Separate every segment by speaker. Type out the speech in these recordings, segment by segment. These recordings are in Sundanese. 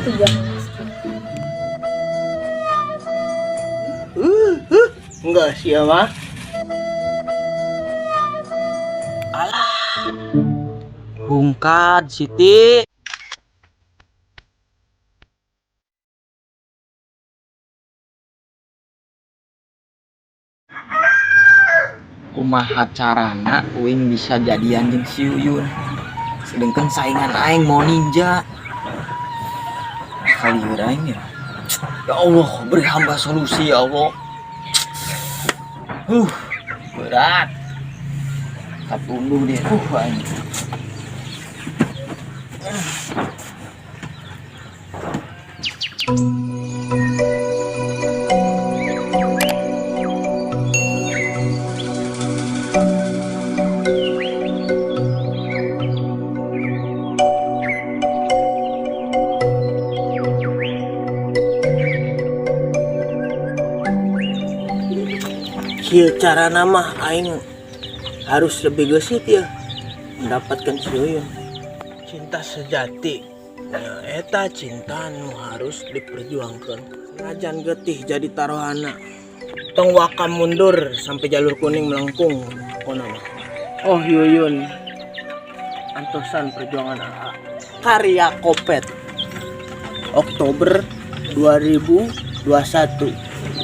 Speaker 1: Itu jangan miskin.
Speaker 2: Enggak sih ya mah.
Speaker 3: Hungkad Siti. Kumaha carana uing bisa jadian jeung si Uyun, sedangkan saingan aing mau ninja kali aing ya. Ya Allah, beri hamba solusi ya Allah. Berat katunduh dia aing.
Speaker 2: Kieu cara nama aing harus lebih gesit ya mendapatkan si Uyun. Cinta sejati. Ya, eta cinta nu harus diperjuangkan. Senajan getih jadi taruhana. Tong waka mundur sampai jalur kuning melengkung. Kono mah. Oh Yuyun. Antosan perjuangan AA. Karya Kopet. Oktober 2021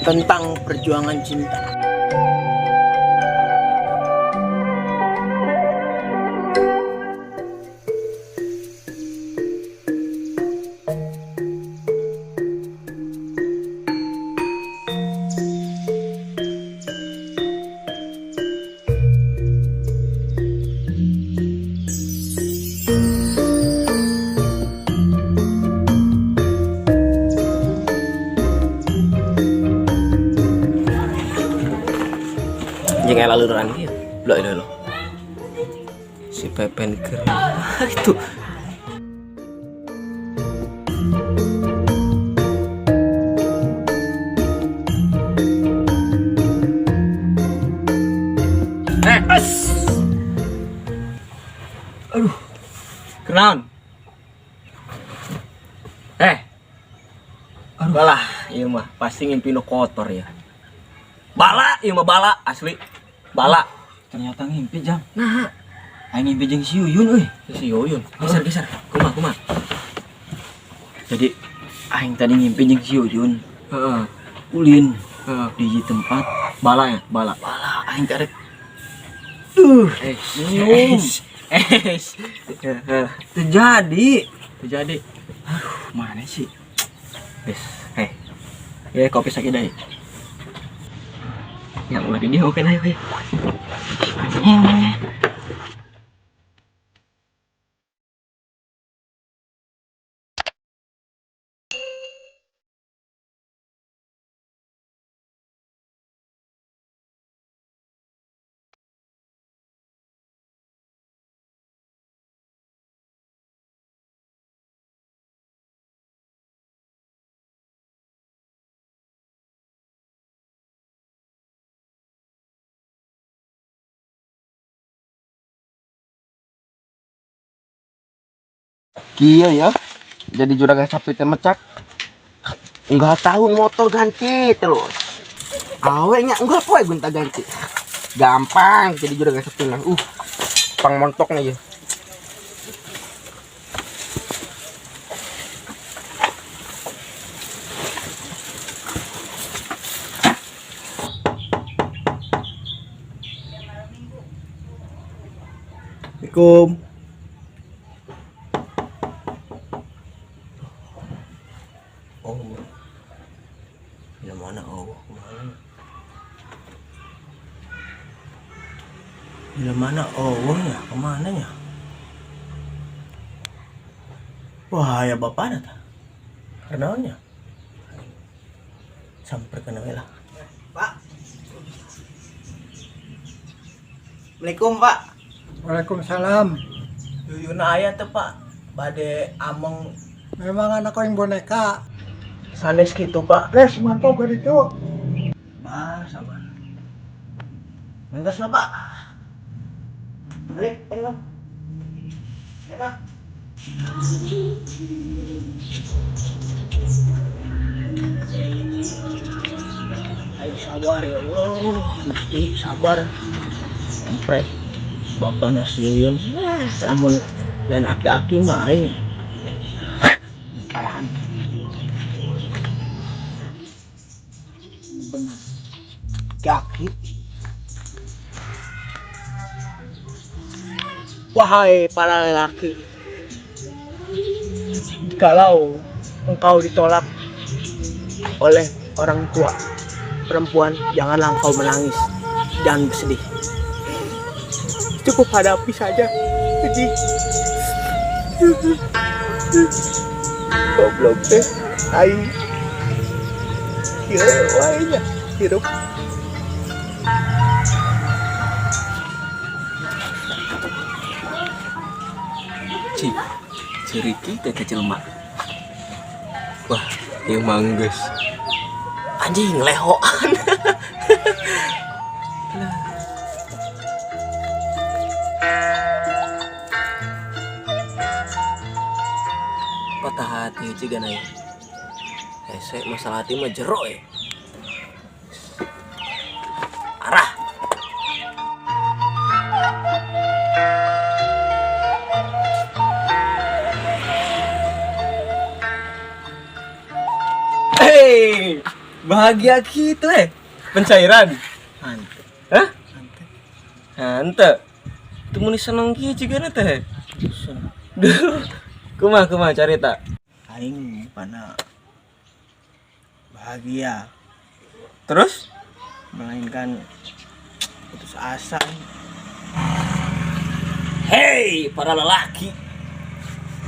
Speaker 2: tentang perjuangan cinta.
Speaker 3: Jeung aya laluran ieu. Loh, loh, loh. Si Pepen keur itu. As. Aduh. Kenaon? Aduh. Balah, ieu mah pasti ngimpi nu kotor ya. Bala, ieu mah bala asli. Bala. Ternyata ngimpi jam. Nah, aing ngimpi jeung si Uyun euy. Si Uyun. Geser, geser. Kumaha, kumaha. Jadi aing tadi ngimpi jeung si Uyun. Heeh. Ulin. Heeh. Di tempat bala ya, bala. Bala aing tarik. Minum. Terjadi. Terjadi. Aduh, mana sih? Wes, heh. Ya kopi sakit deh. Ya ulah di dia oke lah ya.
Speaker 4: Kieu ya, jadi juragan sapi teh mecak. Enggak tahu motor ganti terus. Awenya enggak poe gonta ganti. Gampang jadi juragan sapi mah. Pang montoknya ya.
Speaker 2: Assalamualaikum. Oh, bila mana oh, kemana? Bila mana oh ya, kemana ya? Wah, ya bapak ada tak? Karena sampai kena lah. Pak. Assalamualaikum Pak.
Speaker 5: Waalaikumsalam.
Speaker 2: Yuyun aya teh Pak. Bade ameng.
Speaker 5: Memang anak yang boneka.
Speaker 2: Sanes gitu Pak.
Speaker 5: Les mantap gak itu.
Speaker 2: Bah, sabar. Mentas lah Pak. Balik, ayo. Ya, Pak. Ayo sabar ya Allah, Gusti sabar. Siyempre, baka na si Yuyun. Namun, dan aki-aki mah aing. Kalahan. Kaki. Wahai para lelaki, kalau engkau ditolak oleh orang tua perempuan, janganlah engkau menangis, jangan bersedih. Cukup hadapi saja. Sedih. Goblok teh, aing. Kieu wae nya hirup.
Speaker 3: Cik, si Ricky teh jelema. Wah, ieu mah geus. Anjing lehoan. Patah hati ciga na. Hese masalah hati mah jero ya. Arah. Hei, bahagia gitu eh. Pencairan.
Speaker 2: Hante.
Speaker 3: Hah?
Speaker 2: Hante.
Speaker 3: Hante. Itu muni seneng kieu cigana teh.
Speaker 2: Seneng.
Speaker 3: Duh. Kumaha kumaha carita?
Speaker 2: Aing bukanna bahagia,
Speaker 3: Terus?
Speaker 2: melainkan putus asa.
Speaker 3: Hei, para lelaki.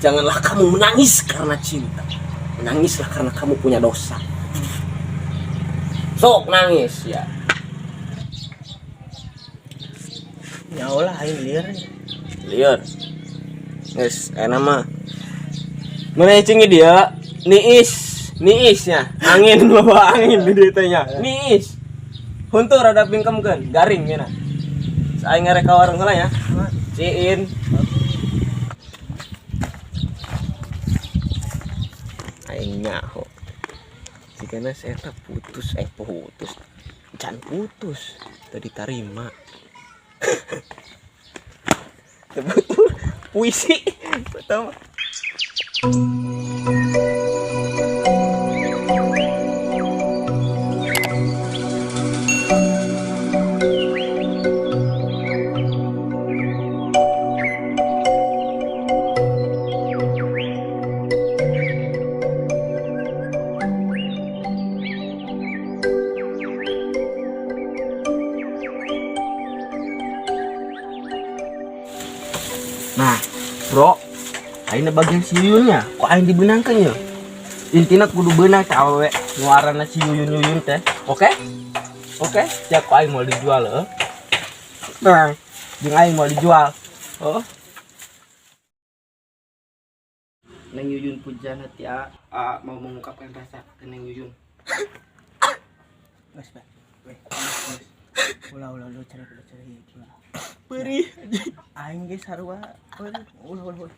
Speaker 3: Janganlah kamu menangis karena cinta. Menangislah karena kamu punya dosa. Sok nangis ya.
Speaker 2: Nyawa lah aing lieur.
Speaker 3: Lieur. Geus, enak mah. Mana cing dia? Niis, niisnya. Angin bawa angin di dieu teh nya. Niis. Huntu rada bingkemkeun, garing nya. Aing ngarek ka warung heula ya. Ciin. Aing nyaho. Jigana saya putus, eh putus. Can putus, tadi tarima. Betul, puisi. Betul.
Speaker 4: Nah, bro, aing bagian si Yuyunnya, kok aing dibenangkan ya? Intinya kudu beunang teh awewe ngaranna si Yuyun Yuyun teh. Oke? Oke, siap kok aing mau dijual heuh. Tenang, jeung aing mau dijual. Oh. Neng Yuyun pujian hati A, A mau mengungkapkan rasa ke Neng Yuyun.
Speaker 2: Geus, Pak. Weh, geus. Ulah ulah ulah cari ulah cari ulah.
Speaker 3: Perih anjing.
Speaker 2: Aing ge sarua. Ulah ulah ulah.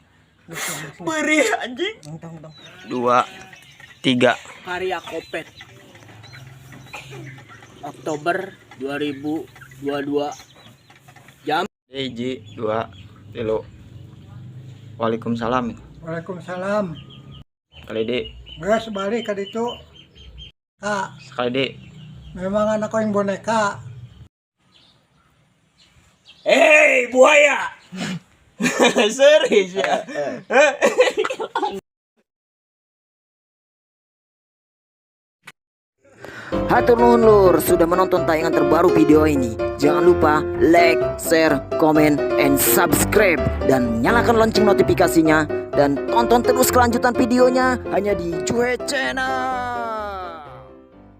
Speaker 2: Geus, geus, geus.
Speaker 3: Perih anjing.
Speaker 2: Entong entong.
Speaker 3: 2 3.
Speaker 2: Karya Kopet. Oktober 2022 jam
Speaker 1: 1, 2, 3. Waalaikumsalam.
Speaker 5: Waalaikumsalam.
Speaker 1: Sekali di,
Speaker 5: Geus balik ka ditu. Kak,
Speaker 1: sekali di.
Speaker 5: memang anak aing boneka.
Speaker 3: Hei, buaya. Serius ya.
Speaker 6: Hatur nuhun lur sudah menonton tayangan terbaru video ini. Jangan lupa like, share, comment, and subscribe dan nyalakan lonceng notifikasinya dan tonton terus kelanjutan videonya hanya di Juhe Channel.